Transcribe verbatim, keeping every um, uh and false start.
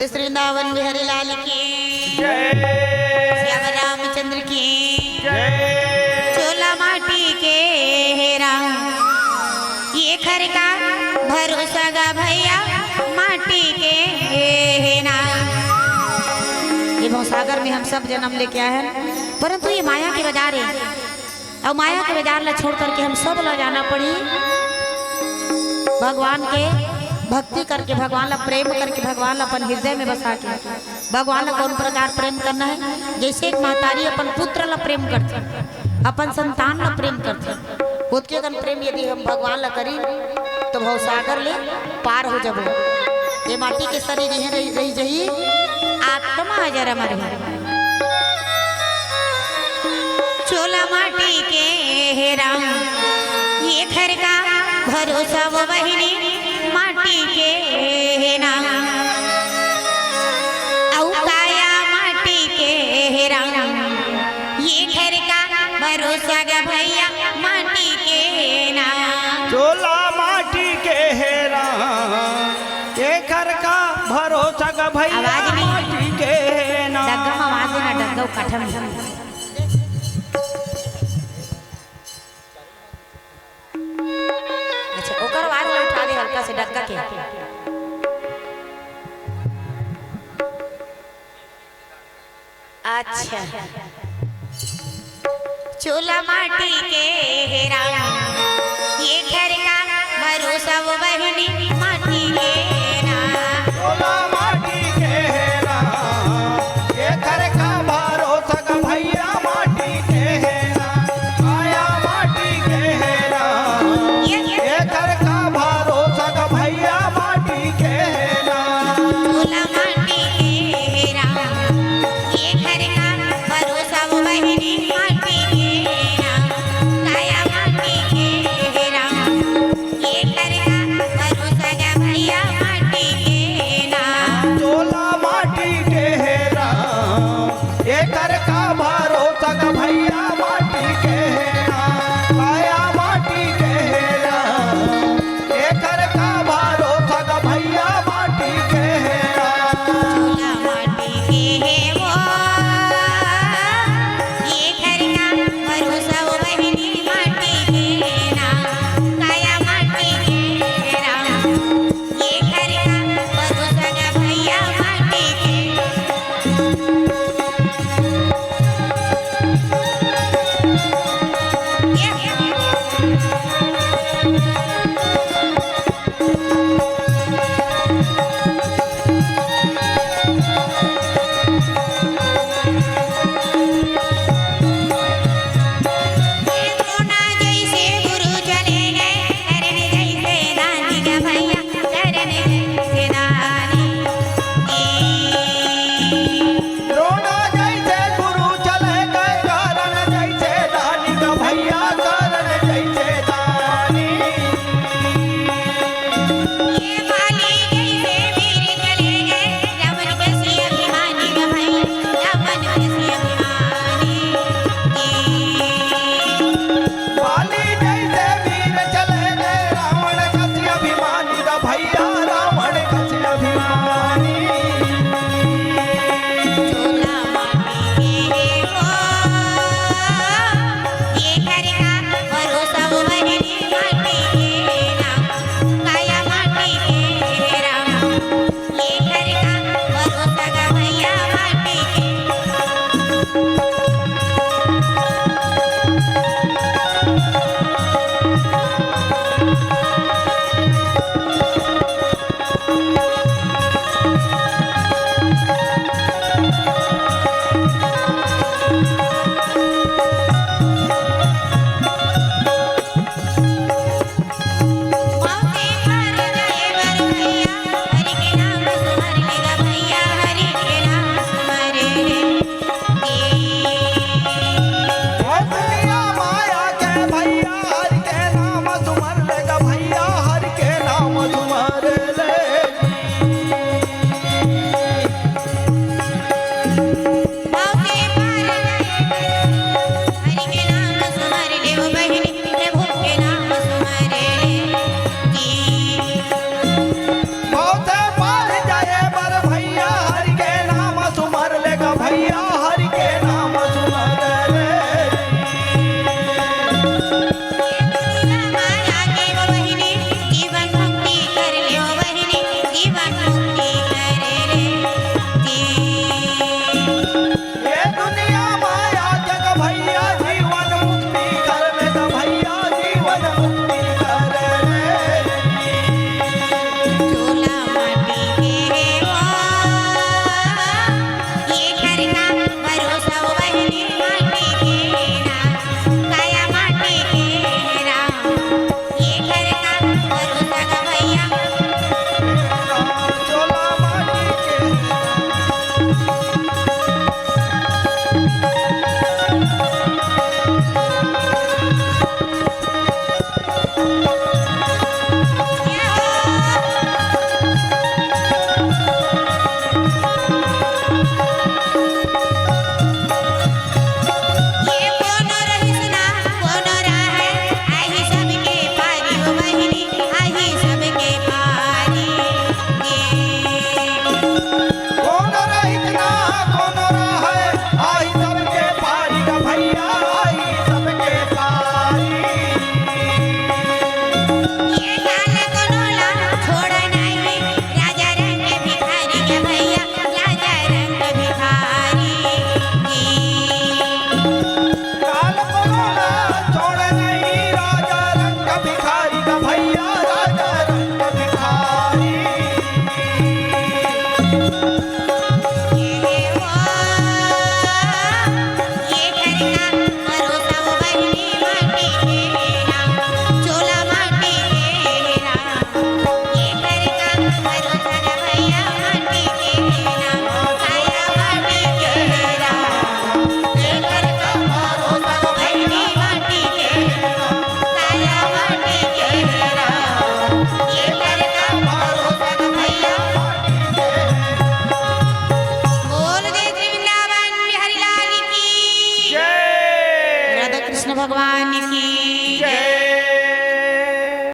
श्री वृंदावन बिहारी लाल की जय। श्याम रामचंद्र की जय। चोला माटी के हे राम, ये घर का भरोसा गा भैया, माटी के हे ना। ये भवसागर में हम सब जन्म लेके आए हैं, परंतु ये माया के बाजार है। अउ माया के बाजार ला छोड़ करके हम सब ला जाना पड़ी भगवान के भक्ति करके, भगवान ला प्रेम करके, भगवान ला अपन हृदय में बसा के। भगवान ला कौन प्रकार प्रेम करना है? जैसे एक महतारी अपन पुत्र ला प्रेम करथे, अपन संतान ला प्रेम करथे, ओतके अकन प्रेम यदि हम भगवान ला करी, तो भवसागर ले पार हो जबो। ये माटी के शरीर इहें रही, रही जही, आत्मा अजर अमर है। चोला माटी के हे राम, ये घर का भरोसा वो बहिनी, माटी के हे ना। अउ काया माटी के हे राम, ये घर का भरोसा गा भैया, माटी के हे ना। चोला माटी के हे राम, ये घर का भरोसा गा भैया, आवाज नहीं। माटी के हे ना। डग्गा में आवाज है ना, डग्गा कठम। अच्छा, ओकर आवाज ला उठा दे हल्का से डग्गा के। अच्छा, चोला माटी के हे राम, ये घर का भरोसा वो बहिनी, माटी के ना। चोला माटी के हे राम, ये घर का भरोसा गा भैया, माटी के हे ना। काया माटी के हे राम, ये घर का भरोसा गा भैया, माटी के हे ना। चोला माटी के हे राम, ये घर का भरोसा वो बहिनी, माटी के हे ना। काया माटी के हे राम, ये घर का भरोसा बोल दे वृंदावन बिहारी लाल की। जय। राधा कृष्ण भगवान की।